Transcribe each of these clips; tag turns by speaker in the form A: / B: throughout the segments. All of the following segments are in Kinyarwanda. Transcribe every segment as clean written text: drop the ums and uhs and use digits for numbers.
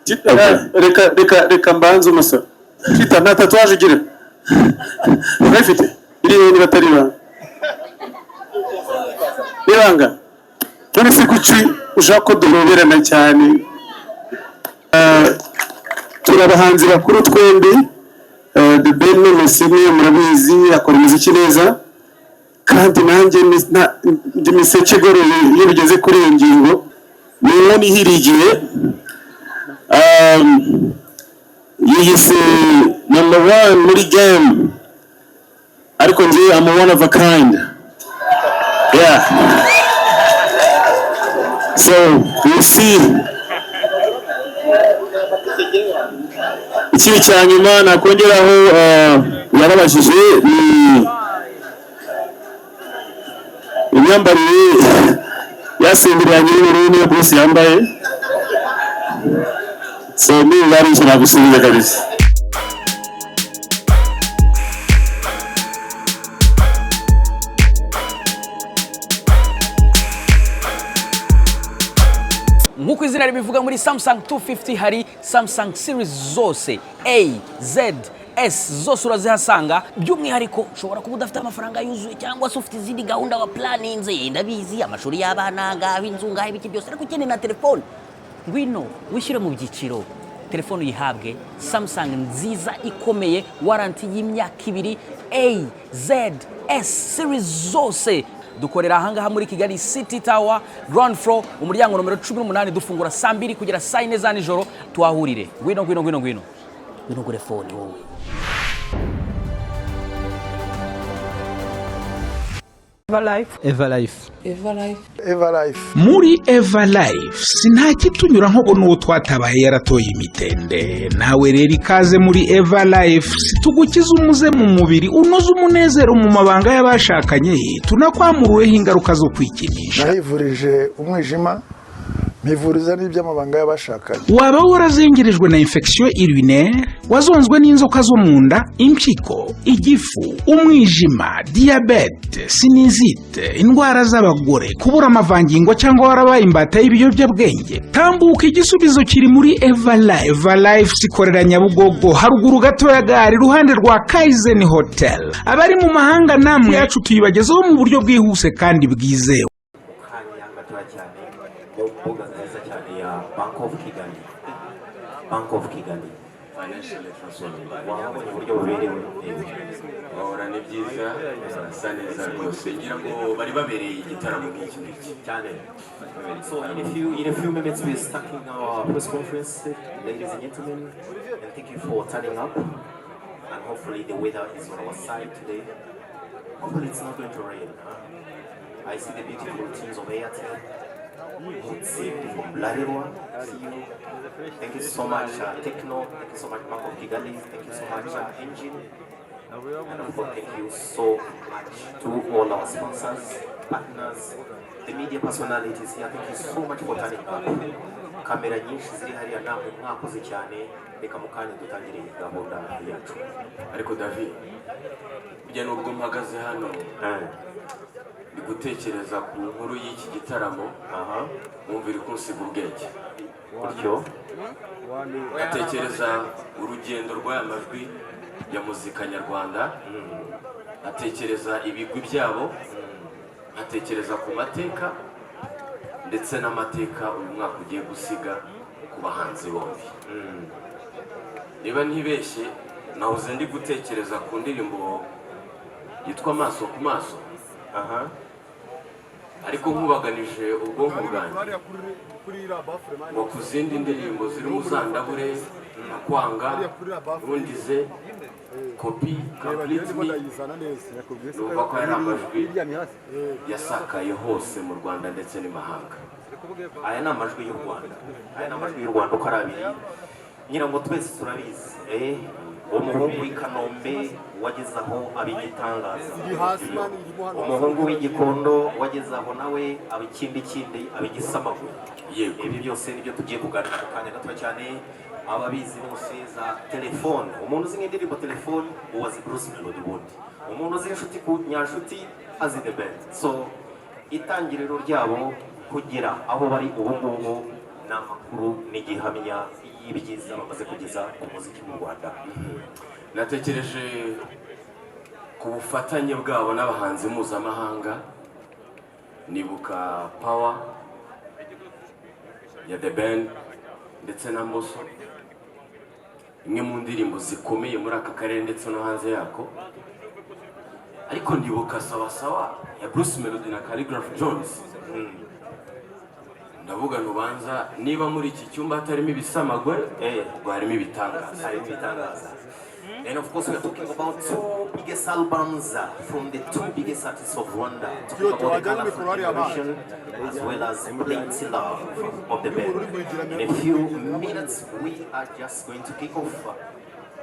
A: Reka, reka, reka mbanze umusoro. Chita, nta tatouage ugira? Urayifite? Irihe niba atari ibanga? Ibanga. None se kuki ushaka ko duhoberana cyane? Turi abahanzi bakuru twembi. The Ben ni umusizi, murabizi, akora umuziki neza, kandi nanjye ndi miseke igoroye iyo bigeze kuri iyo ngingo. Ni inkono ihirigiye. Yiyise number one muri game, ariko njye I'm one of a kind, yeah. So we'll see. Ikindi cya nyuma nakongeraho, yarabajije, ni imyambarire yasimburanye y'ubururu, niyo Bruce yambaye. So niba ari icyo nagusubiza kabisa.
B: Nk'uko izina ribivuga, muri Samsung 250 hari Samsung series zose, A, Z, S, zose urazihasanga. By'umwihariko ushobora kuba udafite amafaranga yuzuye cyangwa se ufite izindi gahunda wa planinze, ndabizi, amashuri y'abana, ngaho inzu, ngaho ibiki byose, ariko ukeneye na telefone. Ngwino wishyure mu byiciro, telefone uyihabwe, Samsung nziza ikomeye, warranty y'imyaka 2, A, Z, S series zose. Dukorera ahangaha muri Kigali City Tower, ground floor, umuryango nomero 18. Dufungura saa 2 kugera saa 4 za nijoro. Tuhahurire. Ngwino, ngwino, ngwino, ngwino, ngwino ugure phone wowe.
C: Eva Life.
D: Eva Life.
C: Eva Life.
E: Eva Life.
F: Muri Eva Life si nta kitunyura nko n'uwo twatabaye yaratoye imitende. Nawe rero ikaze muri Eva Life. Tugukize umuze mu mubiri, unoze umunezero mu mabanga y'abashakanye, tunakwamuruweho ingaruka zo kwikinisha.
E: Nahivurije umwijima, mpivuriza n'iby'amabanga y'abashakanye.
F: Waba warazengerejwe na infection urinaire, wazonzwe n'inzoka zo mu nda, impyiko, igifu, umwijima, diyabete, sinusite, indwara z'abagore, kubura amavangingo, cyangwa warabaye imbata y'ibiyobyabwenge, tambuka, igisubizo kiri muri Eva Life. Eva Life ikorera Nyabugogo, haruguru gato ya gare, iruhande rwa Kaizen Hotel. Abari mu mahanga namwe yacu tuyibagezaho mu buryo bwihuse kandi bwizewe.
G: Kanya gatoya cyane mu mbuga nziza cyane ya Bank of Kigali, Bank of Kigali. Wabonye uburyo buberewe?
H: Bahora ni byiza, barasa neza rwose, ngira ngo bari babereye igitaramo nk'iki ngiki.
G: Cyane. So in a few minutes we're starting our press conference, ladies and gentlemen, and thank you for turning up, and hopefully the weather is on our side today. Hopefully it's not going to rain, huh? I see the beautiful teams of Airtel, Mutzig from Bralirwa. See you. Thank you so much, Tecno. Thank you so much, Bank of Kigali. Thank you so much, Engine. And of course, thank you so much to all our sponsors, partners, the media personalities here. Thank you so much for turning up. Kamera nyinshi ziri hariya, namwe mwakoze cyane. Reka mu kanya dutangire gahunda yacu.
H: Ariko David, burya nubwo mpagaze hano ndi gutekereza ku nkuru y'iki gitaramo, wumva iri kunsiga ubwenge.
G: Gutyo.
H: Ngatekereza urugendo rw'aya majwi ya muzika nyarwanda, nkatekereza ibigwi byabo, nkatekereza ku mateka ndetse n'amateka uyu mwaka ugiye gusiga ku bahanzi bombi. Niba ntibeshye, nahoze ndi gutekereza ku ndirimbo yitwa Amaso ku Maso, ariko nkubaganije ubwonko bwanjye ngo ku zindi ndirimbo zirimo Uzandabure na Kwanga Ntundize, Kopi, Complete Me, numva ko ari amajwi yasakaye hose mu Rwanda ndetse n'imahanga.
G: Aya ni amajwi y'u Rwanda, aya ni amajwi y'u Rwanda uko ari abiri. Ngira ngo twese turabizi, umuhungu w'i Kanombe wageze aho aba igitangaza, umuhungu w'Igikondo wageze aho nawe aba ikindi kindi, aba igisamagwe. Ibi byose nibyo tugiye kuganira mu kanya gato cyane. Ababizi bose za Telefone, umuntu uzi nk'indirimbo Telefone uwo azi Bruce Melody, ubundi umuntu uzi Inshuti ku Nyanshuti azi The Ben. So itangiriro ryabo kugera aho bari ubu ngubu ni amakuru n'igihamya. y'ibyiza bamaze kugeza ku muziki mu Rwanda.
H: Natekereje ku bufatanye bwabo n'abahanzi mpuzamahanga, nibuka Power ya The Ben ndetse na Mbosso, imwe mu ndirimbo zikomeye muri aka karere ndetse no hanze yako. Ariko ndibuka Sawa Sawa ya Bruce Melody na Khaligraph Jones. Ndavuga ntubanza niba muri iki cyumba hatarimo ibisamagwe, ubwo harimo ibitangaza.
G: Harimo ibitangaza. And of course, we are talking about two biggest albums from the two biggest artists of Rwanda. Talking about the Colorful Generation as well as Plenty Love of The Ben. In a few minutes, we are just going to kick off.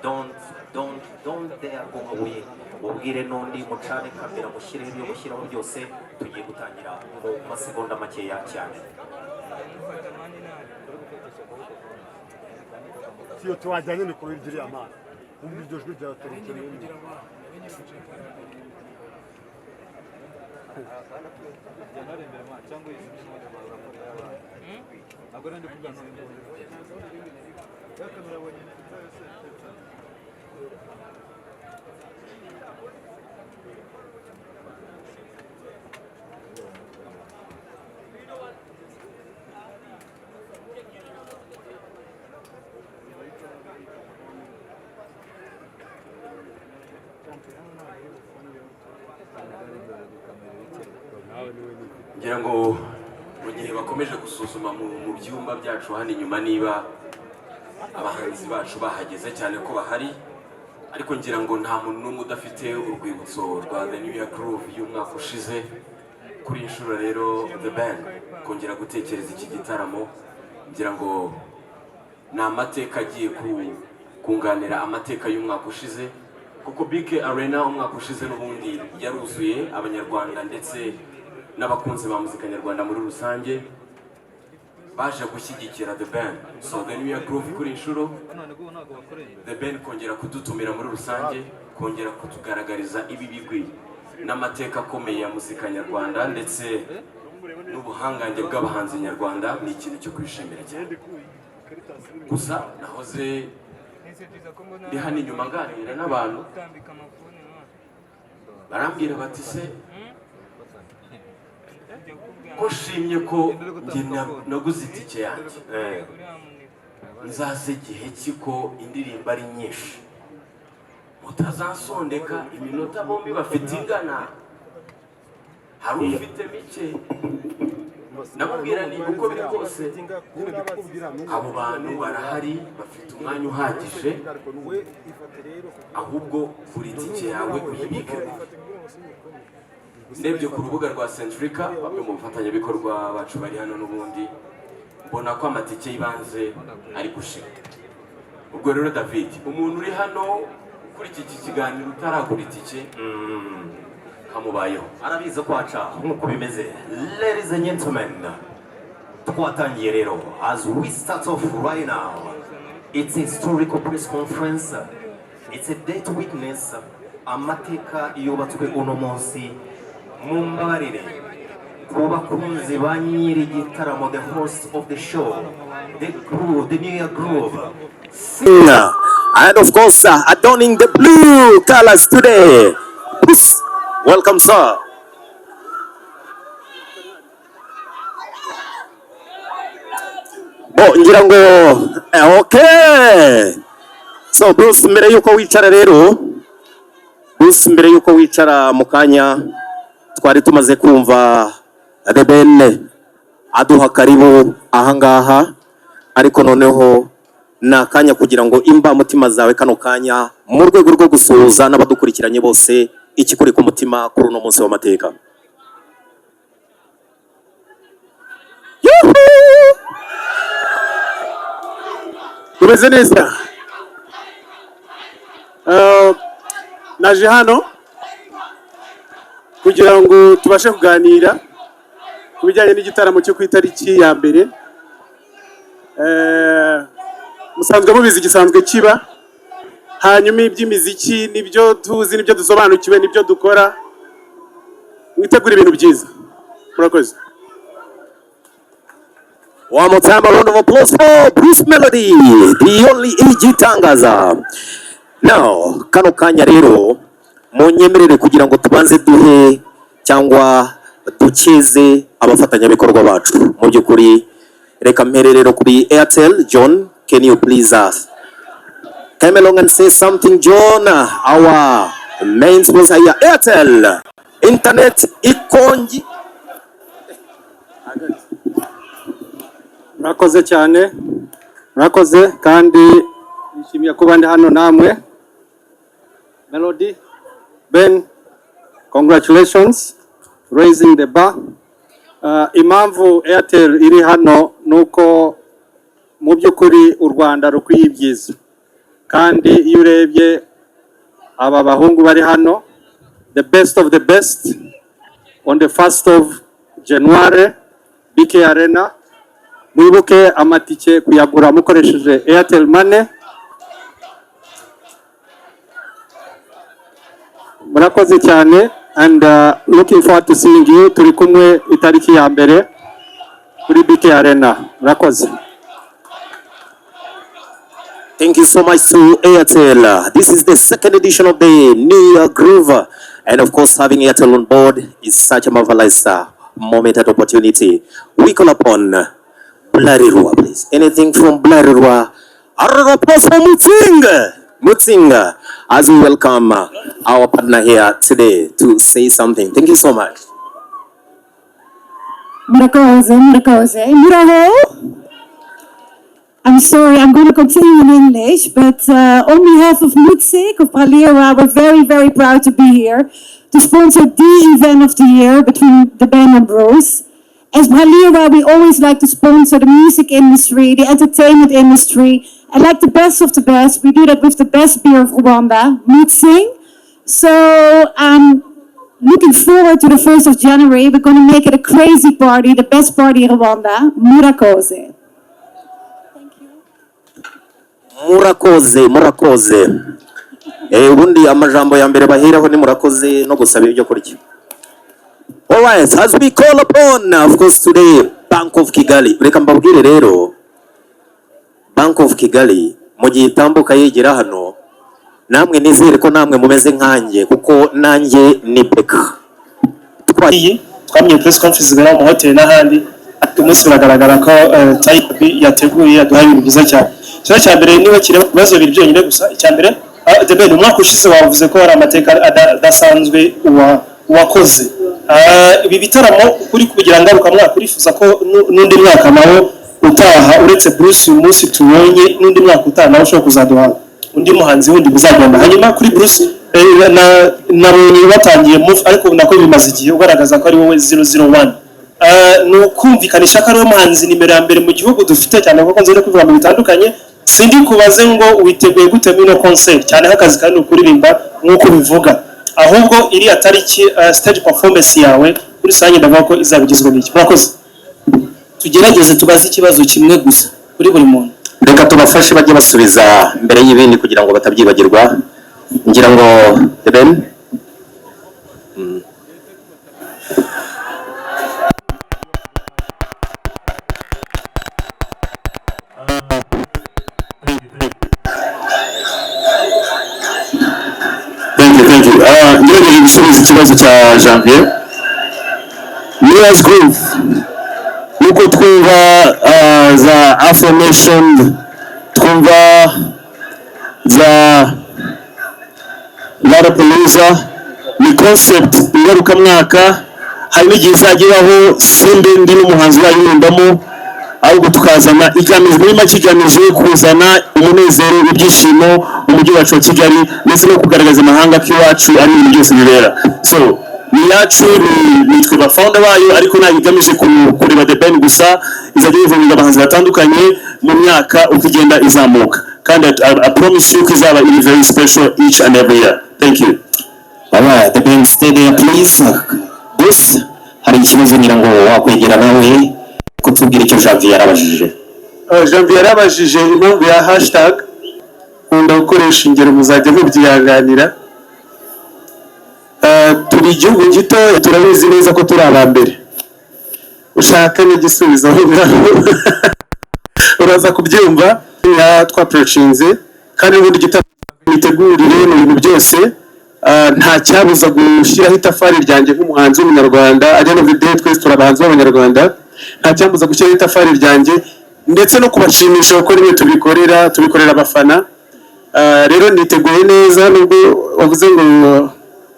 G: Don't, don't, don't dare go away. Mubwire n'undi, mucane kamera, mushyireho ibyo mushyiraho byose, tugiye gutangira mu masegonda makeya cyane.
D: Iyo tuwajyanye mikoro irya amazi, wumva iryo jwi ryaturutse mu.
H: Ngira ngo mu gihe bakomeje gusuzuma mu byumba byacu hano inyuma niba abahanzi bacu bahageze, cyane ko bahari, ariko ngira ngo nta muntu n'umwe udafite urwibutso rwa The New Year Groove y'umwaka ushize. Kuri iyi nshuro rero, The Ben kongera gutekereza iki gitaramo, ngira ngo ni amateka agiye kunganira amateka y'umwaka ushize, kuko BK Arena umwaka ushize n'ubundi yaruzuye. Abanyarwanda ndetse n'abakunzi ba muzika nyarwanda muri rusange baje gushyigikira The Ben. So The New Year Groove kuri iyi nshuro, The Ben kongera kudutumira muri rusange, kongera kutugaragariza ibi bigwi n'amateka akomeye ya muzika nyarwanda ndetse n'ubuhangange bw'abahanzi nyarwanda, ni ikintu cyo kwishimira cyane. Gusa nahoze ndi hano inyuma nganira n'abantu, barambwira bati: "Se ko nshimye ko njye naguze itike yanjye, nzaze igihe ki ko indirimbo ari nyinshi, mutazansondeka iminota bombi bafite ingana, hari ufite mike?" Ndamubwira ni uko biri kose abo bantu barahari, bafite umwanya uhagije, ahubwo buri tike yawe uyibike. Ndebye ku rubuga rwa Centrica, bamwe mu bafatanyabikorwa bacu bari hano n'ubundi, mbona ko amatike y'ibanze ari gushira. Ubwo rero David, umuntu uri hano ukurikiye iki kiganiro utaragura itike, kamubayeho.
G: Arabizi ko haca nk'uko bimeze. Ladies and gentlemen, twatangiye rero. As we start off right now, it's a historical press conference, it's a day to witness. Amateka yubatswe uno munsi. Mumbabarire ku bakunzi ba nyiri igitaramo, the host of the show, the groove, the New Year Groove.
A: And of course, adorning the blue colors today. Bruce, welcome, sir. Bo, ngira ngo okay. So Bruce, mbere yuko wicara rero, Bruce, mbere yuko wicara, mu kanya twari tumaze kumva The Ben aduha karibu ahangaha, ariko noneho ni akanya kugira ngo imbamutima zawe kano kanya, mu rwego rwo gusuhuza n'abadukurikiranye bose, ikikuri ku mutima kuri uno munsi w'amateka. Yuhu!
I: Umeze neza. Naje hano kugira ngo tubashe kuganira ku bijyanye n'igitaramo cyo ku itariki ya mbere. Musanzwe mubizi, gisanzwe kiba. Hanyuma iby'imiziki nibyo tuzi, nibyo dusobanukiwe, nibyo dukora. Mwitegure ibintu byiza. Murakoze.
G: One more time, a round of applause for Bruce Melody, the only igitangaza. Now, kano kanya rero munyemerere kugira ngo tubanze duhe cyangwa dukeze abafatanyabikorwa bacu. Mu by'ukuri reka mpere rero kuri Airtel. John, can you please come along and say something, John? Our main sponsor here, Airtel. Internet ikongi.
A: Murakoze cyane, murakoze, kandi nishimiye kuba ndi hano namwe. Melody, Ben, congratulations, raising the bar. Impamvu Airtel iri hano ni uko mu by'ukuri u Rwanda rukwiye ibyiza, kandi iyo urebye aba bahungu bari hano, the best of the best, on the 1st of January, BK Arena. Mwibuke amatike kuyagura mukoresheje Airtel Money. Murakoze cyane and looking forward to seeing you. Turi kumwe itariki ya 1 kuri BK Arena. Murakoze.
G: Thank you so much to Airtel. This is the second edition of the New Year Groove. And of course, having Airtel on board is such a marvelous moment and opportunity. We call upon Bralirwa, please. Anything from Bralirwa? A round of applause for Mützig. Mützig, as we welcome our partner here today to say something. Thank you so much.
J: Murakoze, murakoze. Muraho? I'm sorry, I'm going to continue in English, but on behalf of Mützig, of Bralirwa, we're very, very proud to be here to sponsor the event of the year between The Ben and Bruce. As Bralirwa, we always like to sponsor the music industry, the entertainment industry, and like the best of the best, we do that with the best beer of Rwanda, Mützig. So I'm looking forward to the 1st of January. We're going to make it a crazy party, the best party in Rwanda. Murakoze.
G: Murakoze, murakoze. Ubundi amajambo ya mbere baheraho ni murakoze no gusaba ibyo kurya. Alright, as we call upon, of course, today, Bank of Kigali. Reka mbabwire rero, Bank of Kigali mu gihe itambuka yegera hano, namwe nizere ko namwe mumeze nkanjye, kuko nanjye ni beka.
K: Iyi twamenye press conference zibera mu mahoteli n'ahandi, ariko uyu munsi biragaragara ko Type B yateguye, yaduhaye ibintu byiza cyane. Ikibazo cya mbere, niba kireba ibibazo bibiri byonyine gusa, icya mbere, The Ben, umwaka ushize wavuze ko hari amateka adasanzwe wakoze. Ibi bitaramo uri kubigira ngarukamwaka, urifuza ko n'undi mwaka nawo utaha, uretse Bruce uyu munsi tubonye, n'undi mwaka utaha nawe ushobora kuzaduha undi muhanzi wundi muzagenda? Hanyuma kuri Bruce, nabonye batangiye move, ariko nako bimaze igihe ugaragaza ko ari wowe 001. Ni ukumvikanisha ko ari we muhanzi nimero ya mbere mu gihugu dufite, cyane kuko nzi no kubivuga mu bitandukanye. Sindi kubaze ngo witeguye gute muri ino concert, cyane ko akazi kandi ni ukuririmba nk'uko bivuga, ahubwo iriya tariki, stage performance yawe kuri rusange, ndavuga ko izaba igizwe n'iki? Murakoze.
L: Tugerageze tubaze ikibazo kimwe gusa kuri buri muntu.
G: Reka tubafashe bajye basubiza mbere y'ibindi kugira ngo batabyibagirwa. Ngira ngo The Ben.
A: Thank you, thank you. Ngerageje gusubiza ikibazo cya Janvier. New Year's Groove, nuko twumva za affirmation, twumva za Lollapalooza, ni concept ngarukamwaka. Hari n'igihe izajya ibaho simbe ndi n'umuhanzi wayiririmbamo, ahubwo tukazana igamije, muri make igamije kuzana umunezero, ibyishimo mu mujyi wacu wa Kigali, ndetse no kugaragaza amahanga ko iwacu ari ibintu byose bibera. So ni iyacu, ni twe ba founder bayo, ariko ntabwo igamije kureba The Ben gusa. Izajya yivuga abahanzi batandukanye mu myaka uko igenda izamuka, kandi I promise you ko izaba iri very special each and every year. Thank you.
G: Alright, The Ben, stay there, please. Bruce, hari ikibazo ngira ngo wakwegera nawe kutubwira icyo Janvier yarabajije.
A: Janvier yarabajije impamvu ya hashtag. Nkunda gukoresha ingero, muzajya mubyihanganira. Turi igihugu gito, turabizi neza ko turi aba mbere.
I: Ushaka n'igisubizo aho ngaho uraza kubyumva. Twaapproachinze kandi n'ubundi igitaramo mitegurire mu bintu byose. Nta cyabuza gushyiraho itafari ryanjye nk'umuhanzi w'umunyarwanda. At the end of the day, twese turi abahanzi b'abanyarwanda. Nta cyambuza gushyiraho itafari ryanjye ndetse no kubashimisha, kuko rimwe tubikorera, tubikorera abafana. Rero niteguye neza. Nubwo wavuze ngo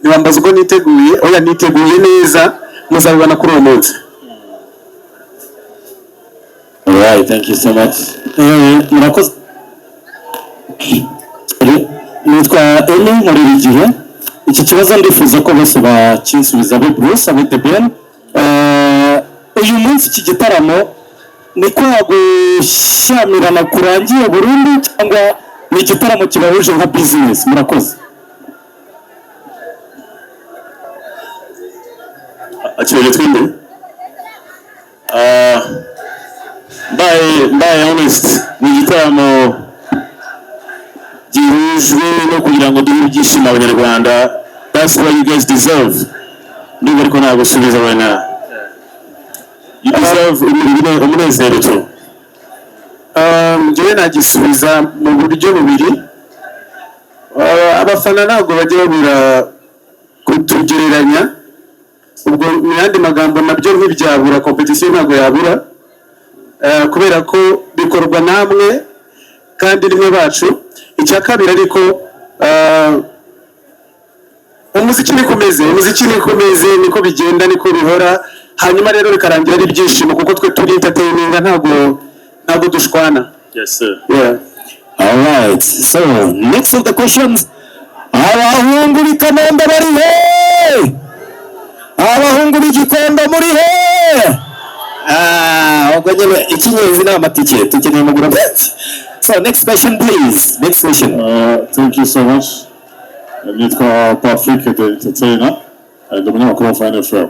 I: ntiwambaza uko niteguye, oya, niteguye neza, muzabibona kuri uwo munsi.
M: Alright, thank you so much.
L: Murakoze. Nitwa Emi, nkorera Igihe. Iki kibazo ndifuza ko bose bakinsubiza, abe Bruce, abe The Ben. Uyu munsi iki gitaramo ni kwa gushyamirana kurangiye burundu, cyangwa ni igitaramo kibahuje nka business? Murakoze.
A: Akirere twinde. Mbaye honest, ni igitaramo gihujwe no kugira ngo duhe ibyishimo abanyarwanda. That's what you guys deserve. Ndumva ariko nagusubiza right now, you deserve umunezero tu. Njyewe nagisubiza mu buryo bubiri. Abafana ntabwo bajya babura kutugereranya. Ubwo mu yandi magambo, nabyo ntibyabura, competition ntabwo yabura, kubera ko bikorwa namwe kandi nimwe bacu. Icya kabiri ariko, umuziki niko umeze, umuziki niko umeze, niko bigenda, niko bihora. Hanyuma rero bikarangira ari ibyishimo, kuko twe turi entertaining, ntabwo dushwana.
M: Yes, sir.
A: Yeah.
M: Alright, so next of the questions. Abahungu b'i Kanombe bari he? Abahungu b'i Gikondo muri he? Ah, ubwo nyine icy'ingenzi ni amatike, dukeneye amaguru menshi. So next question, please. Next question.
D: Thank you so much. Nitwa Patrick the Entertainer, ndi umunyamakuru wa Fine FM.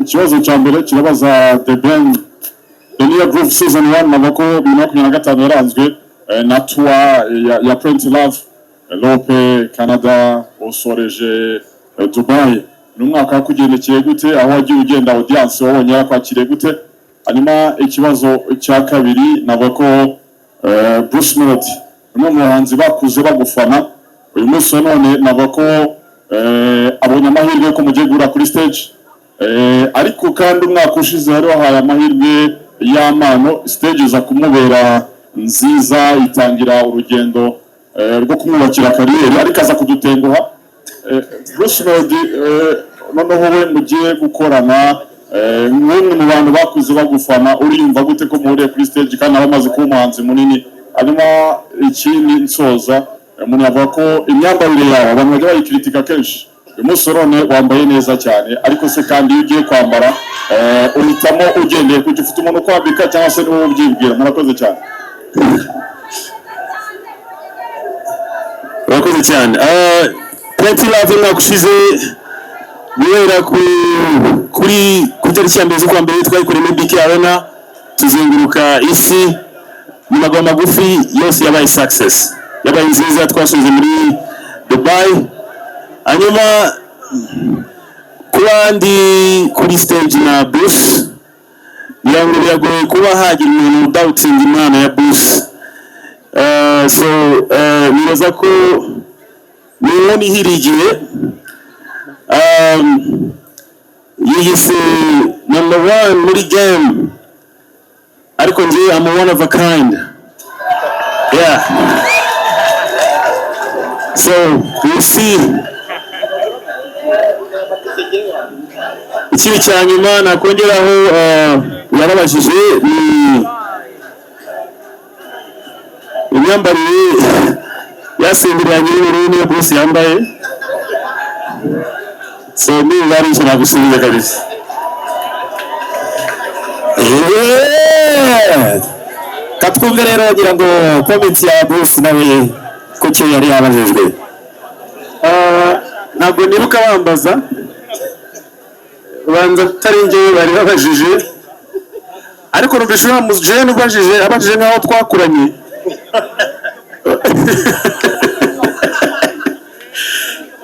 D: Ikibazo cya mbere kirabaza The Ben. The New Groove Season 1, navuga ko 2025 yaranzwe na tour ya Plenty Love, Europe, Canada, usoreje Dubai. Ni umwaka wakugendekeye gute? Aho wagiye ugenda, audience wabonye yarakwakiriye gute? Hanyuma ikibazo cya kabiri, navuga ko Bruce Melody ni umwe mu bahanzi bakuze bagufana. Uyu munsi wa none navuga ko abonye amahirwe yuko mugiye guhura kuri stage. Ariko kandi umwaka ushize wari wahaye amahirwe y'amano, stage iza kumubera nziza, itangira urugendo rwo kumwubakira career, ariko aza kudutenguha. Bruce Melody, noneho we mugiye gukorana, nk'umwe mu bantu bakuze bagufana, uriyumva gute ko muhuriye kuri stage kandi nawe amaze kuba umuhanzi munini? Hanyuma ikindi nsoza, umuntu yavuga ko imyambarire yawe abantu bajya bayikritika kenshi. Uyu munsi wa none wambaye neza cyane, ariko se kandi iyo ugiye kwambara, uhitamo ugendeye ku ufite umuntu ukwambika cyangwa se niwowe ubyibwira? Murakoze cyane.
A: Urakoze cyane. Plenty Love, umwaka ushize guhera ku itariki ya 1 z'ukwa mbere twayikoreye muri BK Arena, tuzenguruka isi. Mu magambo magufi, yose yabaye success, yabaye nziza. Twasubize muri Dubai. Hanyuma kuba ndi kuri stage na Bruce, ngira ngo biragoye kuba hagira umuntu doubting impano ya Bruce. So nibaza ko ni inkono ihiriye igihe. Yiyise number one muri game, ariko njye I'm one of a kind, yeah. So we'll see. Ikindi cya nyuma nakongeraho, yarabajije ni imyambarire yasimburanye y'ubururu niyo Bruce yambaye. So niba ari icyo nagusubiza kabisa.
M: Yeah! Katwumve rero, ngira ngo comment ya Bruce nawe ku cyo yari yabajijwe.
I: Ntabwo nibuka bambaza, ubanza atari njyewe bari babajije, ariko numvise uriya mujene ubajije abajije nk'aho twakuranye.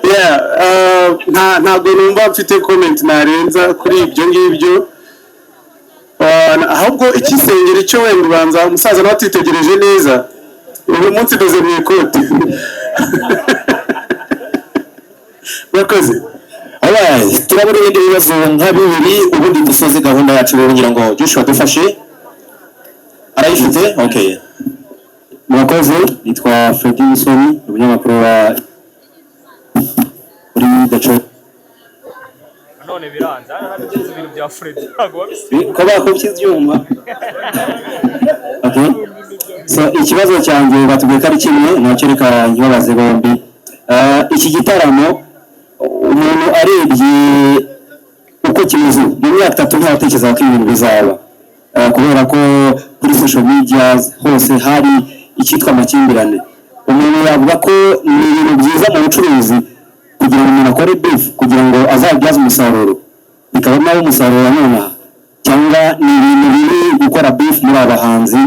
I: Yeah, ntabwo numva mfite comment narenza kuri ibyo ngibyo.
A: Ahubwo ikisengeri cyo wenda ubanza umusaza nawe atitegereje neza. Uyu munsi doze mu ikoti. Murakoze.
M: Alright, turabona ibindi bibazo nka bibiri, ubundi dusoze gahunda yacu. Rero ngira ngo Joshua dufashe, arayifite. Okay.
L: Murakoze, nitwa Freddy Musoni, umunyamakuru wa kuri Gaco.
N: None biranze hano nabigeze ibintu bya Freddy ntabwo babisiba.
L: Ko bakubye ibyuma. Okay. So ikibazo cyanjye batubwiye ko ari kimwe, nacyo reka nkibabaze bombi. Iki gitaramo, umuntu arebye uko kimeze mu myaka 3, ntawatekereza ko ibintu bizaba, kubera ko kuri social media hose hari icyitwa amakimbirane. Umuntu yavuga ko ni ibintu byiza mu bucuruzi kugira ngo umuntu akore beef kugira ngo azabyaze umusaruro, bikaba nawe umusaruro nonaha, cyangwa ni ibintu biri gukora beef muri aba bahanzi,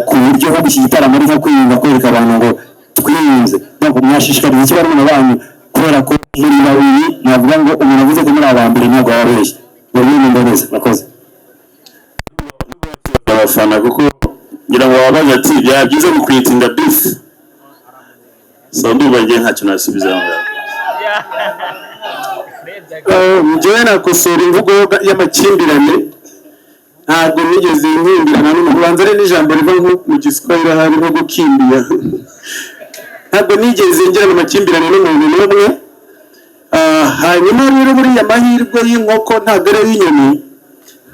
L: ku buryo ahubwo iki gitaramo ari nko kwiyunga, kwereka abantu ngo twiyunze? Donc mwashishikariza iki barumuna banyu, kubera ko muri babiri navuga ngo umuntu avuze ko muri aba mbere ntabwo yaba abeshye? Ngo ni mboneza. Murakoze.
D: Abafana, kuko ngira ngo wabaza ati byaba byiza mu creatinga beef. So ndumva njye ntacyo nasubiza aho ngaho.
A: Njyewe nakosora imvugo y'amakimbirane. Ntabwo nigeze nkimbirana n'umuntu. Ubanza ari n'ijambo riva nko mu Giswahili ahari, nko gukimbia. Ntabwo nigeze ngirana amakimbirane n'umuntu n'umwe. Hanyuma rero buriya amahirwe y'inkoko ntabwo ari ay'inyoni.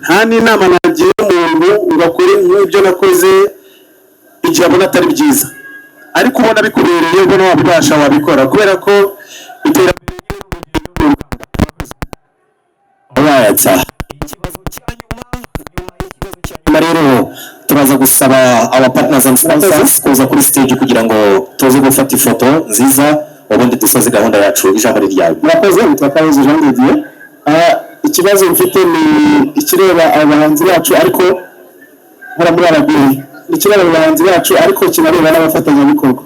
A: Nta n'inama nagira umuntu ngo akore nk'ibyo nakoze igihe abona atari byiza, ariko ubona bikubereye, ubona wabibasha, wabikora, kubera ko iterambere.
M: Alright. Nyuma rero turaza gusaba aba partners and sponsors kuza kuri stage kugira ngo tuze gufata ifoto nziza, ubundi dusoze gahunda yacu. Ijambo ni ryawe.
A: Murakoze, nitwa Kabuzi Jean de Dieu. Ikibazo mfite ni ikireba abahanzi bacu, ariko nkora muri RBA. Ikireba abahanzi bacu, ariko kinareba n'abafatanyabikorwa.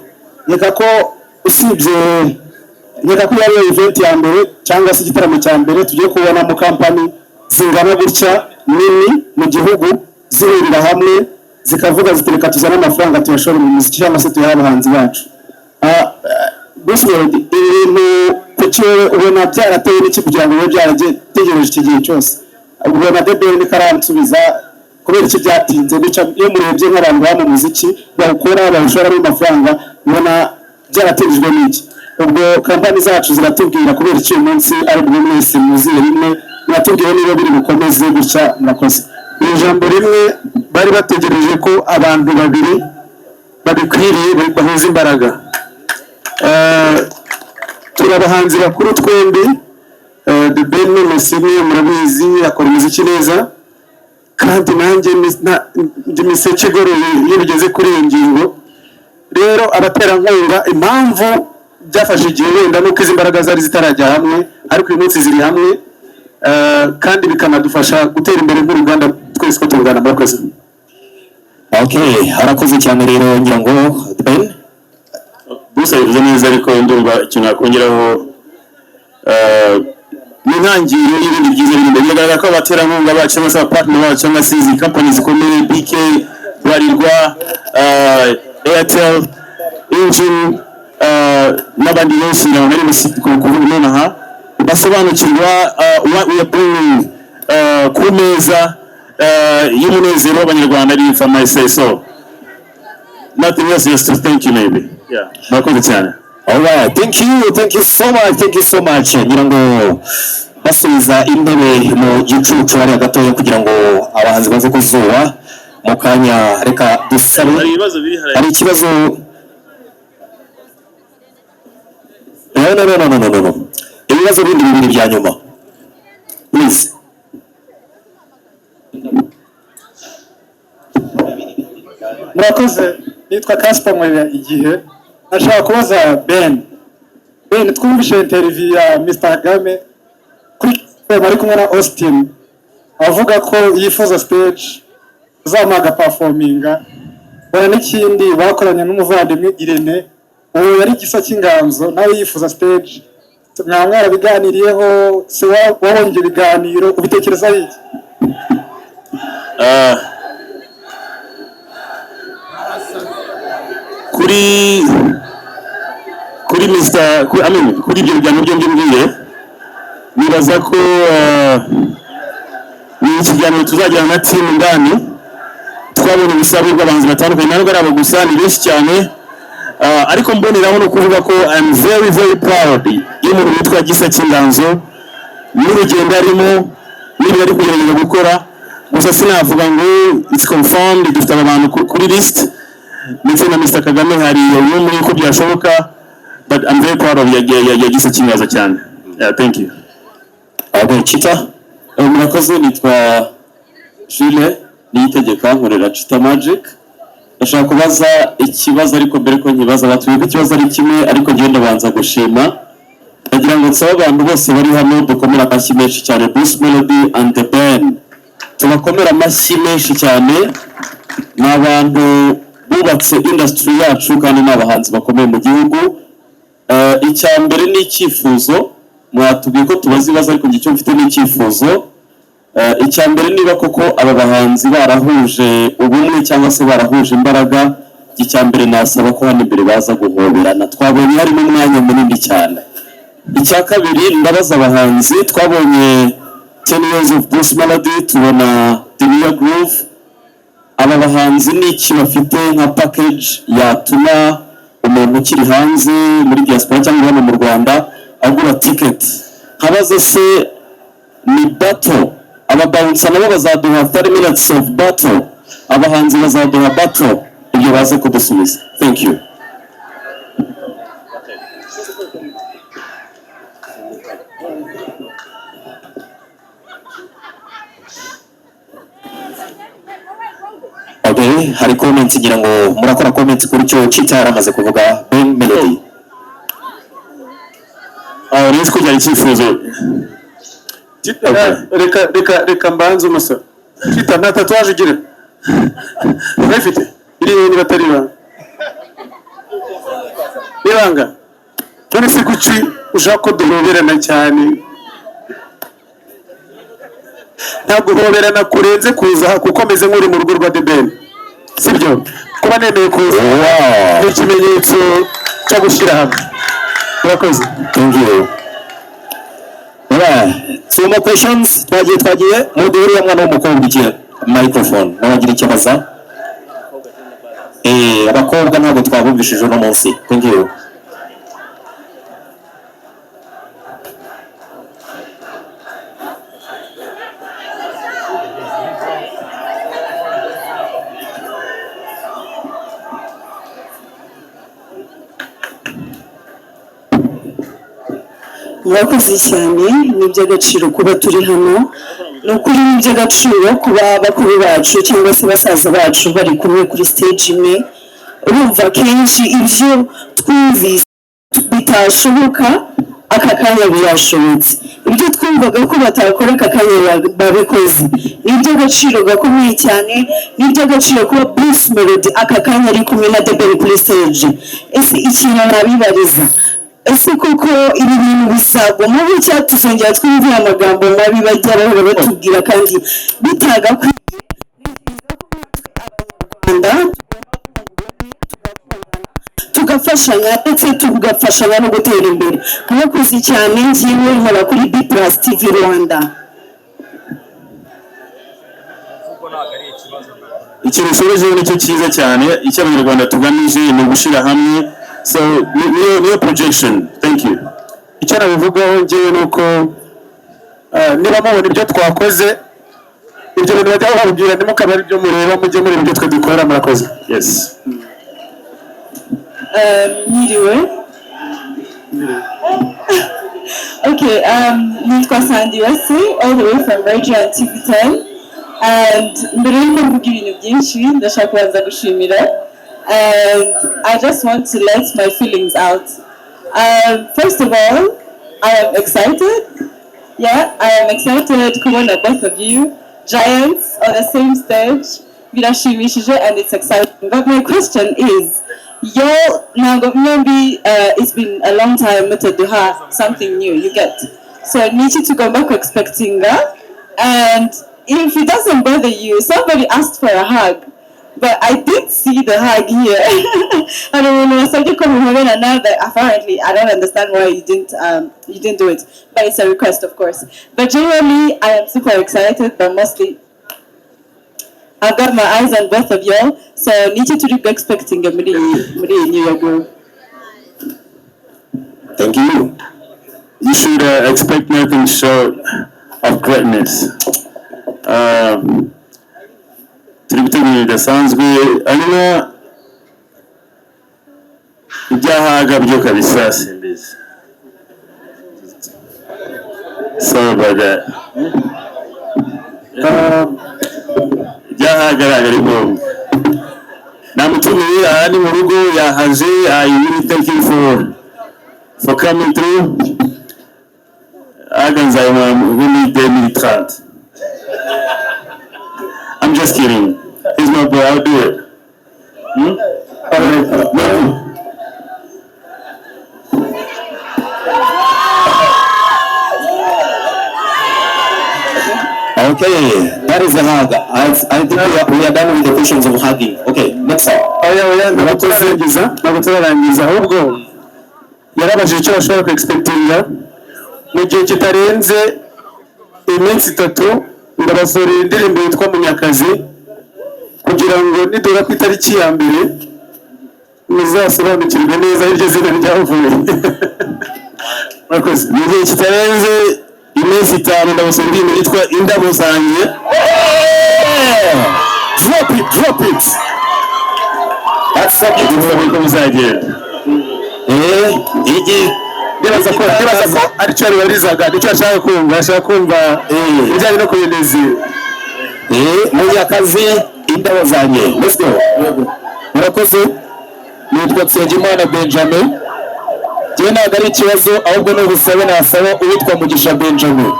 A: Nkeka ko usibye, nkeka ko yari event ya mbere cyangwa se igitaramo cya mbere tugiye kubonamo kampani zingana gutya nini mu gihugu zihurira hamwe, zikavuga ziti: "Reka tuzane amafaranga tuyashore mu muziki cyangwa se tuyahe abahanzi bacu." Bruce Melody, ibi bintu kuki wowe ubona byaratewe n'iki kugira ngo bibe byarategereje iki gihe cyose? Ubona The Ben karansubiza kubera iki byatinze gutya? Iyo murebye nk'abantu baba mu muziki, bawukora, bawushoramo amafaranga, ubona byaratinjwe n'iki? Ubwo kampani zacu ziratubwira kubera iki uyu munsi ari bwo mwese muziye rimwe, muratubwira niba biri bukomeze gutya. Murakoze. Mu ijambo rimwe, bari bategereje ko abantu babiri babikwiriye bahuza imbaraga. Turi abahanzi bakuru twembi. The Ben ni Messi, murabizi, akora umuziki neza, kandi nanjye ndi miseke igoroye iyo bigeze kuri iyo ngingo. Rero abaterankunga, impamvu byafashe igihe wenda nuko izi mbaraga zari zitarajya hamwe, ariko uyu munsi ziri hamwe, kandi bikanadufasha gutera imbere nk'uruganda twese ko tungana. Murakoze.
M: Okay, arakoze cyane. Rero ngira ngo Ben.
D: Bruce abivuze neza, ariko ndumva ikintu nakongeraho, ni intangiriro y'ibindi byiza biri imbere. Biragaragara ko abaterankunga bacu cyangwa se abapartner bacu cyangwa se izi company zikomeye, BK, Bralirwa, Airtel, Engine, n'abandi benshi ntabwo nari kuvuga nonaha, basobanukirwa what we are bringing ku meza y'umunezero w'Abanyarwanda, if I might say so. Nothing else, just to thank you maybe. Yeah, murakoze cyane.
M: Alright, thank you, thank you so much, thank you so much. Ngira ngo basubiza intebe mu gicucu hariya gatoya kugira ngo abahanzi baze kuzuba mu kanya. Reka dusabe.
D: Hari ibibazo biri hariya.
M: Hari ikibazo? No, no, no, no, no, no, no. Ibibazo bindi bibiri bya nyuma, please.
A: Murakoze, nitwa Kaspa, nkorera Igihe. Nashaka kubaza Ben. Ben, twumvise interview ya Mr Kagame kuri FM ari kumwe na Austin, avuga ko yifuza stage uzamuha agaperforminga. Bona n'ikindi bakoranye n'umuvandimwe Irene, uwo yari Gisa cy'Inganzo, nawe yifuza stage. Mwaba mwarabiganiriyeho se? Wabonye ibyo biganiro, ubitekerezaho iki? Kuri Mr. kuri, I mean, kuri ibyo biganiro byombi mbwiye, nibaza ko ni ikiganiro tuzagirana na team ndani. Twabonye ubusabe bw'abahanzi batandukanye, ntabwo ari abo gusa, ni benshi cyane. Ariko mboneraho no kuvuga ko I am very very proud y'umuntu witwa Gisa Cy'Inganzo n'urugendo arimo n'ibyo ari kugerageza gukora. Gusa sinavuga ngo it's confirmed. Dufite aba bantu kuri list, ndetse na Mr Kagame hari umwe muri ko byashoboka, but I'm very proud of ya Gisa Cy'Inganzo cyane. Yeah, thank you.
M: Okay, Chita.
L: Murakoze, nitwa Jules Niyitegeka, nkorera Chita Magic. Ndashaka kubaza ikibazo, ariko mbere ko nkibaza, batubwiye ko ikibazo ari kimwe, ariko ngenda ndabanza gushima. Ndagira ngo nsabe abantu bose bari hano dukomere amashyi menshi cyane Bruce Melody and The Ben. Tubakomere amashyi menshi cyane. Ni abantu bubatse industry yacu kandi ni abahanzi bakomeye mu gihugu. Icya mbere ni icyifuzo. Mwatubwiye ko tubaza ibibazo, ariko njye icyo mfite ni icyifuzo. Icya mbere, niba koko aba bahanzi barahuje ubumwe cyangwa se barahuje imbaraga, icya mbere nasaba ko hano imbere baza guhoberana. Twabonye harimo umwanya munini cyane. Icya kabiri, ndabaza abahanzi. Twabonye 10 Years of Bruce Melody, tubona The New Groove. Aba bahanzi ni iki bafite nka package yatuma umuntu ukiri hanze muri diaspora cyangwa hano mu Rwanda agura ticket? Nkabaza se, ni battle? Aba bouncer nabo bazaduha 30 minutes of battle? Abahanzi bazaduha battle? Ibyo baze kudusubiza. Thank you.
M: Okay, hari comments, ngira ngo murakora comments kuri cyo Chita yaramaze kuvuga. Ben Melody.
A: Aho rero ko byari icyifuzo. Reka mbanze umusoro. Chita, nta tatouage ugira? Urayifite? Iri hehe niba atari ibanga? Ibanga. None se kuki ushaka ko duhoberana cyane? Nta guhoberana kurenze kuza aha, kuko meze nk'uri mu rugo rwa The Ben, sibyo? Kuba nemeye kuza ni ikimenyetso cyo gushyira hamwe. Murakoze.
M: Thank you. Alright, two more questions. Twagiye muduhe uriya mwana w'umukobwa iki microphone, nawe agira icyo abaza. Abakobwa ntabwo twabumvishije uno munsi. Thank you.
J: Murakoze cyane. Ni iby'agaciro kuba turi hano. Ni ukuri ni iby'agaciro kuba bakuru bacu cyangwa se basaza bacu bari kumwe kuri stage imwe. Urumva kenshi ibyo twumvise bitashoboka, aka kanya birashobotse. Ibyo twumvaga ko batakora, aka kanya babikoze. Ni iby'agaciro gakomeye cyane. Ni iby'agaciro kuba Bruce Melody aka kanya ari kumwe na The Ben kuri stage. Ese ikintu nabibariza, ese koko ibi bintu bizagumaho, cyangwa tuzongera twumvire amagambo mabi bajya bahora batubwira kandi bitagakwiye? Abanyarwanda tugafashanya, ndetse tugafashanya no gutera imbere. Murakoze cyane. Ngiwe nkora kuri B Plus TV Rwanda.
A: Ikintu ushorejeho nicyo cyiza cyane. Icyo Abanyarwanda tugamije ni ugushyira hamwe, so niyo projection. Thank you.
I: Icyo nabivugaho ngewe ni uko niba mubona ibyo twakoze, ibyo bintu bajya bababwira ntimukabe ari byo mureba, mujye mureba ibyo twe dukora. Murakoze.
A: Yes.
O: Mwiriwe. Okay, nitwa Sandy Wese, all the way from Radio and TV10. And mbere yuko mvuga ibintu byinshi, ndashaka kubanza gushimira. And I just want to let my feelings out. First of all, I am excited. Yeah, I am excited kubona both of you, giants, on the same stage. Birashimishije and it's exciting. But my question is, y'all, ntabwo mwembi, it's been a long time mutaduha something new, you get. So niki tugomba ku expectinga, and If it doesn't bother you, somebody asked for a hug, but I did see the hug here. Hari umuntu wasabye ko muhoberana, but apparently I don't understand why you didn't do it. But it's a request, of course. But generally, I am super excited, but mostly I've got my eyes on both of y'all. So niki turi expecting muri iyi New Year Groove?
M: Thank you.
D: You should expect nothing short of greatness. Turi gutegura bidasanzwe, hanyuma ibya hug byo kabisa simbizi. Sorry about that. Ibya hug ntabwo ari ngombwa. Namutumiye, aha ni mu rugo, yahaje. I really thank you for coming through. Hug nzayimuha muri 2030. I'm just kidding. He's my boy. I'll do it. No.
M: Okay, that is a hug. I think we are done with the questions of hugging. Okay, next one.
A: Oya, oya, ntabwo turarangiza, ntabwo turarangiza. Ahubwo yarabajije icyo bashobora ku expectinga mu gihe kitarenze iminsi 3. Ndabasorera indirimbo yitwa Munyakazi kugira ngo nidura ku itariki ya 1 muzasobanukirwe neza aho iryo zina ryavuye. Murakoze.
D: Mu gihe kitarenze iminsi 5 ndabasaba indirimbo yitwa Indabo Zanjye. Drop it, drop it.
M: That's so beautiful.
D: Uko bizagenda.
M: Igi
A: Ndibaza ko aricyo yaribarizaga, nicyo ashaka kumva, ashaka kumva ibijyanye no kuyenezi.
M: Munyakazi, Indabo Zanjye. Let's go.
P: Murakoze. Nitwa Nsengimana Benjamin. Njyewe ntabwo ari ikibazo, ahubwo ni ubusabe nasaba uwitwa Mugisha Benjamin.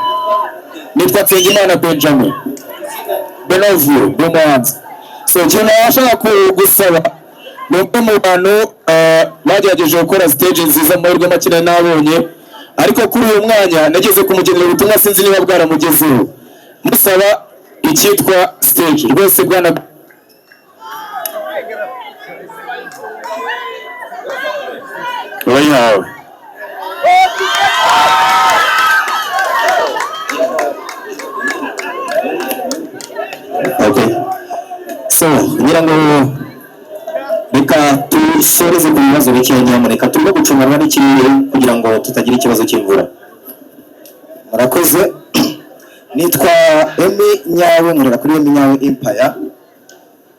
P: Nitwa Nsengimana Benjamin Benovio, ndi umuhanzi. So ikintu nabasha gusaba ni umwe mu bantu bagerageje gukora stage nziza mu mahirwe make nari nabonye, ariko kuri uyu mwanya nageze kumugenera ubutumwa, sinzi niba bwaramugezeho, musaba icyitwa stage rwose, bwana.
D: Urayihawe.
M: Okay. So, ngira ngo reka dusoreze ku bibazo bikeya nyamuneka. Turimo gucunganwa n'ikirere kugira ngo tutagira ikibazo cy'imvura.
Q: Murakoze. Nitwa Emi Nyawe, nkorera kuri Emi Nyawe Empire.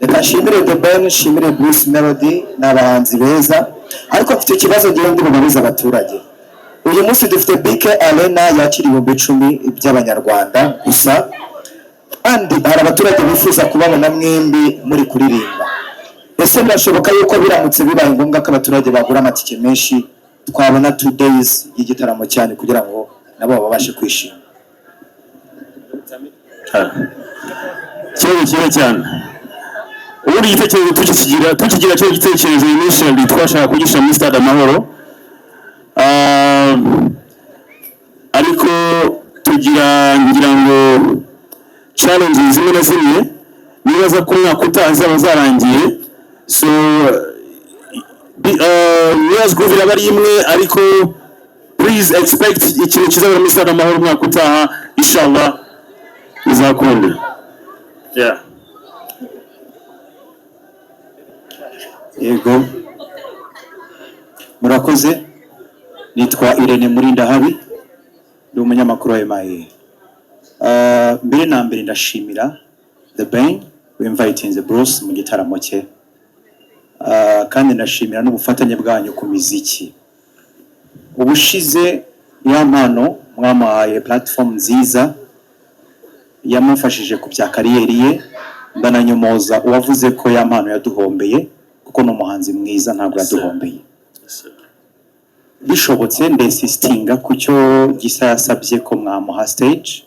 Q: Reka nshimire The Ben, nshimire Bruce Melody, ni abahanzi beza, ariko mfite ikibazo ngira ndi bubarize abaturage. Uyu munsi dufite BK Arena yakira 10,000 by'abanyarwanda gusa, kandi hari abaturage bifuza kubabona mwembi muri kuririmba. Ese birashoboka yuko biramutse bibaye ngombwa ko abaturage bagura amatike menshi, twabona 2 days y'igitaramo cyane kugira ngo nabo babashe kwishima?
D: Ikibazo cyiza cyane. Ubundi igitekerezo tukigira cyo gitekerezo, initially twashaka kugishyira muri Stade Amahoro. Ariko tugira, ngira ngo, challenges zimwe na zimwe. Nibaza ko umwaka utaha zaba zarangiye. So New Year's Groove iraba ari imwe, ariko please expect ikintu kizabera muri Stade Amahoro umwaka utaha, inshallah bizakunda, yeah.
R: Yego, murakoze. Nitwa Irene Murindahabi, ndi umunyamakuru wa MIA. Mbere na mbere ndashimira The Ben winvitinze Bruce mu gitaramo cye. Kandi ndashimira n'ubufatanye bwanyu ku miziki. Ubushize ya mpano mwamuhaye platform nziza yamufashije ku bya career ye. Ndananyomoza uwavuze ko ya mpano yaduhombeye, kuko ni umuhanzi mwiza, ntabwo yaduhombeye. Bishobotse ndinsistinga ku cyo Gisa yasabye ko mwamuha stage,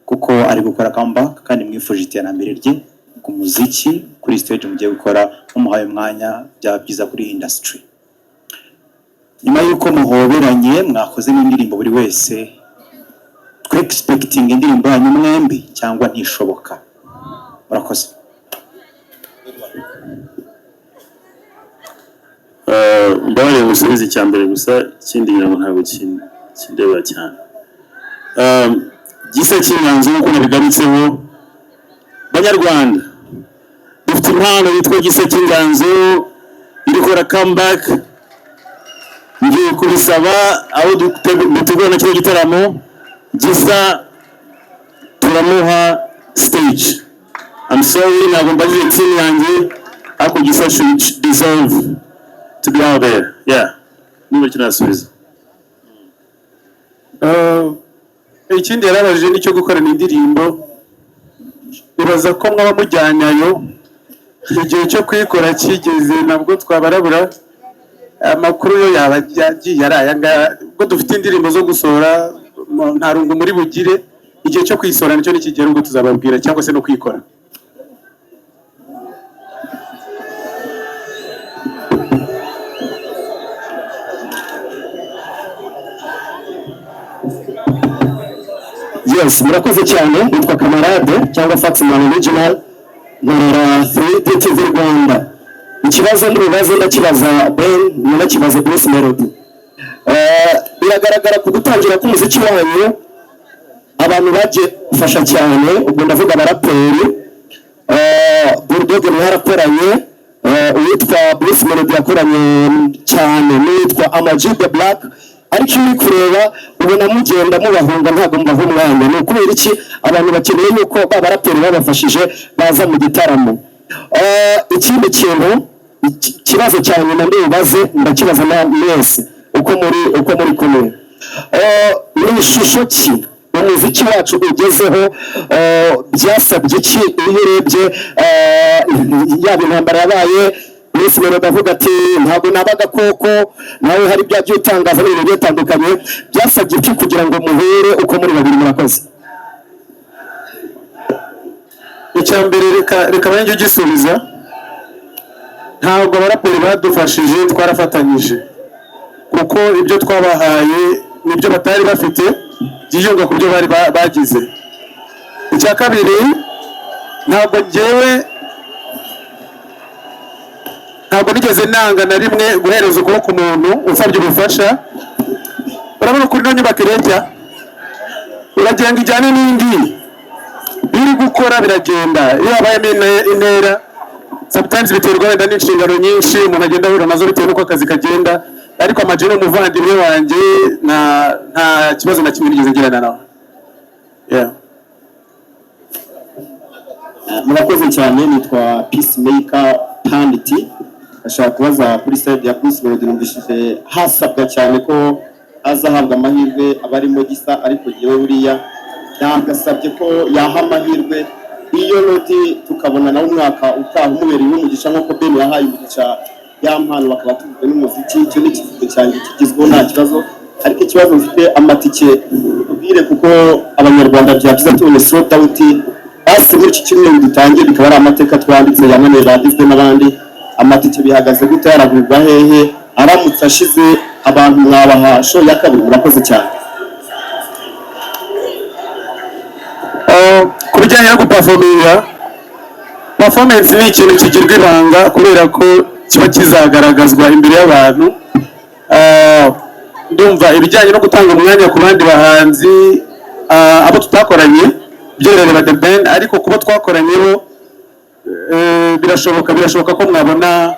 R: kuko ari gukora comeback kandi mwifuje iterambere rye ku muziki. Kuri stage mugiye gukora, mumuhaye umwanya byaba byiza kuri industry. Nyuma y'uko muhoberanye, mwakoze n'indirimbo, buri wese Twe expecting indirimbo yanyu mwembi cyangwa ntishoboka? Murakoze.
D: Mbabarire ngusubize icya mbere gusa, ikindi ngira ngo ntabwo kindeba cyane. Gisa cy'inganzo, nk'uko nabigarutseho, Banyarwanda, dufite impano yitwa Gisa cy'Inganzo iri gukora comeback. Ngiye kubisaba aho dutegura na kino gitaramo, Gisa turamuha stage. I'm sorry, ntabwo mbajije team yanjye, ariko Gisa should deserve to be out there. Yeah, niba kinasubiza.
A: Ikindi yarabajije nicyo gukorana indirimbo. Nibaza ko mwaba mujyanyayo igihe cyo kuyikora kigeze, nabwo twabarabura amakuru yo yaba yagiye ari aya ngaya. Ubwo dufite indirimbo zo gusohora, nta rungu muri bugire. Igihe cyo kuyisohora nicyo nikigera, ubwo tuzababwira, cyangwa se no kuyikora.
M: Yes, murakoze cyane. Nitwa Kamarade cyangwa Faxman Original, nkorera 3D TV Rwanda. Ikibazo n'ibibazo ndakibaza Ben, nanakibaza Bruce Melody. Biragaragara ku gutangira k'umuziki wanyu abantu bagiye gufasha cyane, ubwo ndavuga abaraperi. Bulldog mwarakoranye, uwitwa Bruce Melody yakoranye cyane n'uwitwa Ama G The Black, ariko iyo uri kureba ubona mugenda mubahunga, ntabwo mubaha umwanya. Ni ukubera iki? Abantu bakeneye yuko ba baraperi babafashije baza mu gitaramo. Ikindi kintu, ikibazo cya nyuma ndibubaze, ndakibaza na mwese uko muri kumwe. Ni ishusho ki umuziki wacu ugezeho? Byasabye iki? Iyo urebye, yaba intambara yabaye, Bruce Melody avuga ati ntabwo naba agakoko, nawe hari ibyo yagiye utangaza n'ibintu bigiye bitandukanye, byasabye iki kugira ngo muhure uko muri babiri? Murakoze.
A: Icya mbere, reka banjye ugisubiza. Ntabwo abaraperi badufashije, twarafatanyije, kuko ibyo twabahaye nibyo batari bafite byiyunga ku byo bari bagize. Icya kabiri, ntabwo njyewe, ntabwo nigeze nanga na rimwe guhereza ukuboko umuntu usabye ubufasha. Urabona ukuntu ino nyubako ireshya, uragenda ijyane n'indi iyo uri gukora biragenda. Iyo habayemo intera, sometimes biterwa wenda n'inshingano nyinshi umuntu agenda ahura nazo bitewe n'uko akazi kagenda, ariko Ama G ni umuvandimwe wanjye, nta kibazo na kimwe nigeze ngirana nawe. Yeah.
S: Murakoze cyane. Nitwa Peacemaker Panditi. Ashaka kubaza kuri side ya Bruce Melody. Numvishije hasabwa cyane ko azahabwa amahirwe abarimo Gisa, ariko yewe buriya nagasabye ko yaha amahirwe iyo Melody, tukabona nawe umwaka utaha umubereye umugisha nk'uko Ben yahaye umugisha ya mpano, bakaba tuvuze n'umuziki. Icyo ni ikivugo cyanjye kigezweho, nta kibazo. Ariko ikibazo mfite, amatike tubwire, kuko Abanyarwanda byabyiza tubonye sold out basi muri iki cyumweru dutangiye, bikaba ari amateka twanditse yananiye bagizwe n'abandi. Amatike bihagaze gute? Yaragurwa hehe? Aramutse ashize, abantu mwabaha show ya kabiri? Murakoze cyane.
A: Ku bijyanye no guperforminga, performance ni ikintu kigirwa ibanga kubera ko kiba kizagaragazwa imbere y'abantu. Ndumva ibijyanye no gutanga umwanya ku bandi bahanzi, abo tutakoranye, byo birareba The Ben, ariko kuba twakoranye bo, birashoboka ko mwabona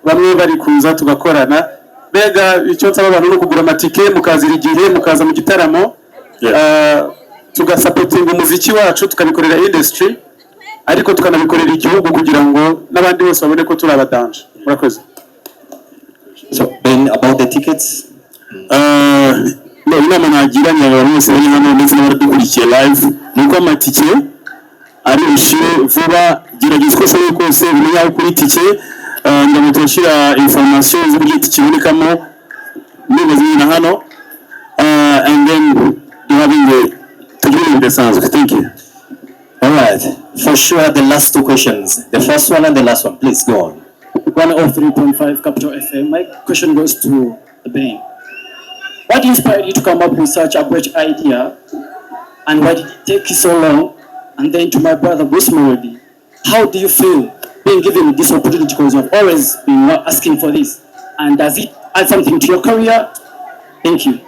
A: bamwe bari kuza tugakorana. Mbega icyo nsaba abantu ni ukugura amatike, mukazira igihe, mukaza mu gitaramo, tugasupportinga umuziki wacu, tukabikorera industry, ariko tukanabikorera igihugu kugira ngo n'abandi bose babone ko turi abadanje. Murakoze.
M: So Ben, about the tickets.
D: No, inama nagira ni abantu bose bari hano ndetse n'abadukurikiye live ni uko amatike ari bushire vuba. Gerageza uko ushoboye kose umenye aho kuri itike. Ndabona turashyira information z'uburyo itike ibonekamo niba ziri na hano, and then duhaving tugire ibintu bidasanzwe. Thank you.
M: All right, for sure, the last two questions, the first one and the last one, please go on.
T: 103.5 Capital FM. My question goes to The Ben.
K: What inspired you to come up with such a great idea, and why did it take you so long? And then to my brother Bruce Melody, how do you feel being given this opportunity, because you've always been asking for this? And does it add something to your career? Thank you.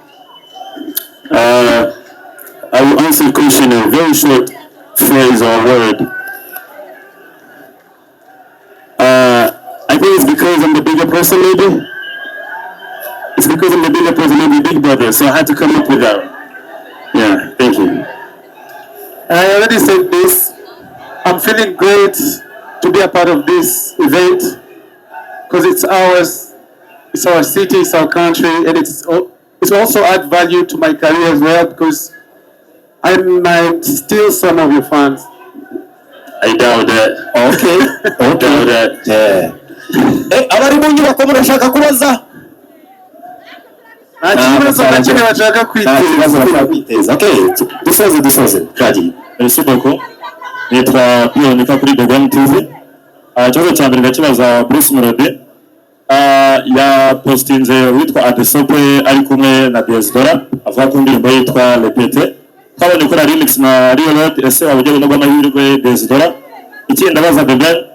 D: I will answer the question in a very short phrase or word. I think it's because I'm the bigger person, maybe. It's because I'm the bigger person, maybe big brother, so I had to come up with that. Yeah, thank you.
A: I already said this. I'm feeling great to be a part of this event because it's ours, it's our city, it's our country, and it's also add value to my career as well because I might steal some of your fans.
D: I doubt that.
M: Okay.
D: Doubt that.
M: Yeah. Abari mu nyubako murashaka kubaza?
A: Nta kibazo na kimwe bashaka
M: Nta kibazo bashaka kwiteza. Okay, dusoze, dusoze. Twagiye.
D: Merci beaucoup. Nitwa Piyonika kuri The One TV. Ikibazo cya mbere ndakibaza Bruce Melody. Yapostinze witwa Adesope ari kumwe na Diaspora, avuga ku ndirimbo yitwa Repete. Twabonye ikora remix na Real Road, ese waba ugiye guhabwa amahirwe Diaspora? Ikindi ndabaza The Ben,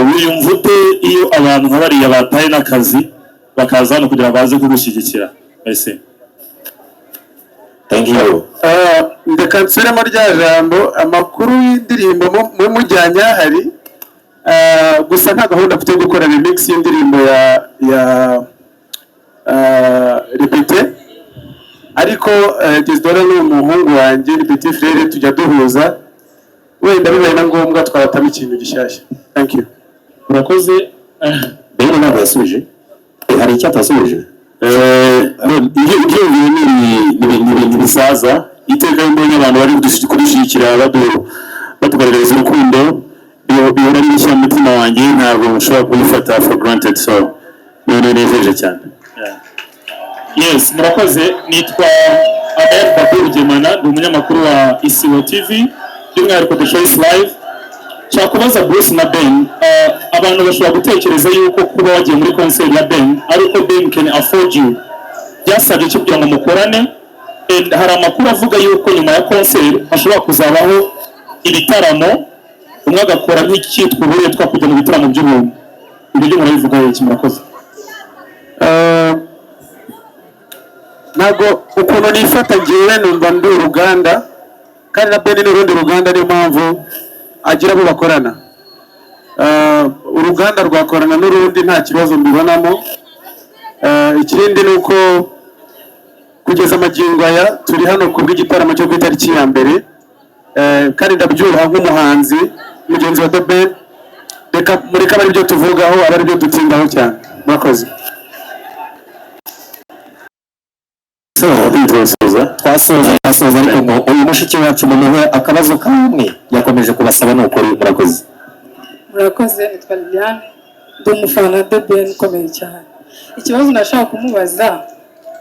D: wiyumva ute iyo abantu nka bariya bataye n'akazi bakaza hano kugira ngo baze kugushyigikira? Merci.
M: Thank you.
A: Reka nsubiremo rya jambo, amakuru y'indirimbo mujyanye ahari. Gusa nta gahunda mfite yo gukora remix y'indirimbo ya Repete, ariko Dizdora ni umuhungu wanjye, ni petit frère, tujya duhuza, wenda bibaye na ngombwa twabatamo ikintu gishyashya. Thank you.
D: Murakoze.
M: Ben ntabwo yasubije. Hari icyo atasubije?
D: Ibyiyumviro ni ibintu bisaza. Iteka iyo mbonye abantu bari kudushyigikira, batugaragariza urukundo, bihora ari bishya mu mutima wanjye, ntabwo nshobora kubifata for granted, so ni nejeje cyane.
T: Yes, murakoze. Nitwa Abel Babu Rugemana, ndi umunyamakuru wa Isibo TV, by'umwihariko The Choice Live. Nshaka kubaza Bruce na Ben, abantu bashobora gutekereza yuko kuba wagiye muri concert ya Ben ari uko Ben can afford you. Byasabye iki kugira ngo mukorane? And hari amakuru avuga yuko nyuma ya concert hashobora kuzabaho ibitaramo, umwe agakora nk'icyitwa uburetwa kujya mu bitaramo by'ubuntu. Ibyo byo murabivugaho iki? Murakoze.
A: Ntabwo ukuntu nifata ngewe numva ndi uruganda, kandi na Ben ni urundi ruganda, niyo mpamvu agira abo bakorana. Uruganda rwakorana n'urundi, nta kibazo mbibonamo. Ikindi ni uko kugeza amagingo aya turi hano ku bw'igitaramo cyo ku itariki ya mbere. Kandi ndabyubaha nk'umuhanzi mugenzi wa The Ben. Reka mureke abe aribyo tuvugaho, abe aribyo dutindaho cyane. Murakoze.
M: So, twasoza, twasoza, ariko ngo uyu mushiki wacu mumuhe akabazo kamwe yakomeje kubasaba, ni ukuri murakoze.
C: Murakoze. Nitwa Liliane, ndi umufana wa The Ben ukomeye cyane. Ikibazo nashaka kumubaza,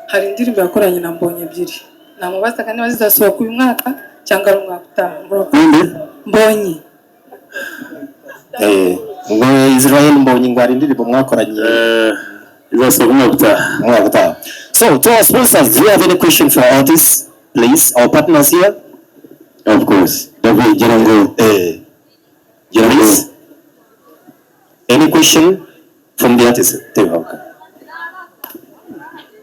C: hari indirimbo yakoranye na Mbonyi ebyiri, namubazaga niba zizasohoka uyu mwaka cyangwa ari umwaka utaha. Murakoze. Mbonyi.
M: Ngo Israel Mbonyi, ngo hari indirimbo mwakoranye
D: izasohoka umwaka utaha.
M: Umwaka utaha. So to our sponsors, do you have any question for artists, please, our partners here?
D: Of course. David, ngira ngo ngira ngo
M: Please, any question from the artist? Teba.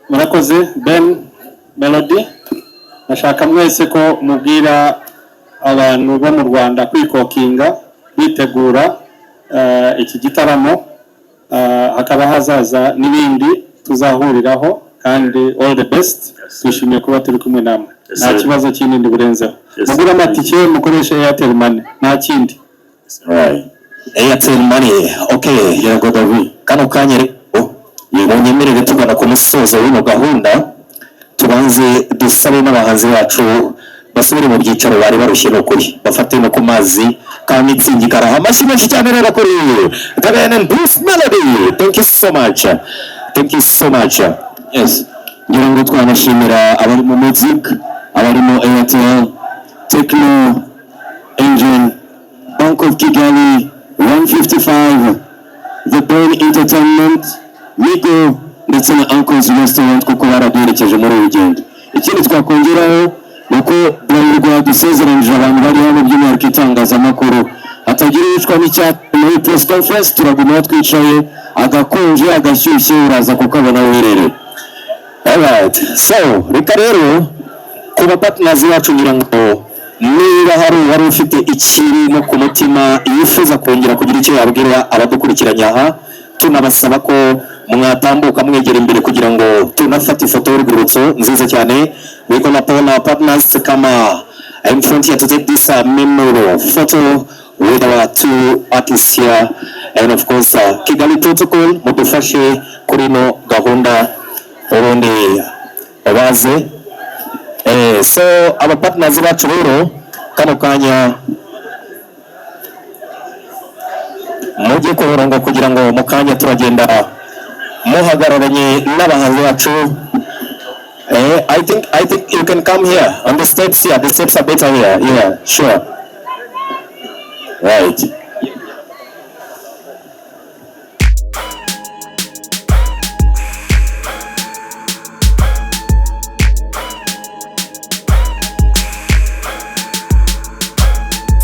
I: Murakoze. Ben, Melody, ndashaka mwese ko mubwira abantu bo mu Rwanda kwikokinga bitegura iki gitaramo. Hakaba hazaza n'ibindi tuzahuriraho, kandi all the best, twishimiye kuba turi kumwe namwe. Nta
D: sir.
I: kibazo kindi burenzeho.
D: Yes,
I: mugure amatike, mukoreshe Airtel Money, nta kindi.
M: Right. Airtel Money, okay.
D: Ngira ngo David,
M: kano kanya rero munyemerere tugana ku musozo w'ino gahunda, tubanze dusabe n'abahanzi bacu basubire mu byicaro, bari barushye, ni ukuri bafate no ku mazi ka Mützig karaha. Amashyi menshi cyane rero kuri The Ben and Bruce Melody. Thank you so much, thank you so much.
D: Yes, ngira ngo twanashimira abari mu Mützig, abarimo Airtel, Tecno, Engine, Bank of Kigali, 155, The Ben Entertainment, Migo.
M: ndetse na Uncles Restaurant kuko baraduherekeje muri uru rugendo. Ikindi twakongeraho ni uko Bralirwa dusezeranyije abantu bari hano, by'umwihariko itangazamakuru, hatagira uwicwa n'icyaka muri press conference. Turaguma aho twicaye, agakonje agashyushye uraza kukabona uherereye. Alright, so reka rero ku ba partners bacu, ngira ngo niba hari uwari ufite ikirimo ku mutima yifuza kongera kugira icyo yabwira abadukurikiranye aha, tunabasaba ko mwatambuka mwegera imbere kugira ngo tunafate ifoto y'urwibutso nziza cyane. We gonna call our partners to come in front here to take this memorable photo with our two artists here, and of course Kigali Protocol, mudufashe kuri ino gahunda, ubundi baze. So aba partners bacu rero kano kanya mujye ku murongo kugira ngo mu kanya turagenda muhagararanye n'abahanzi bacu. I think you can come here on the steps here. The steps are better here. Yeah, sure. Right.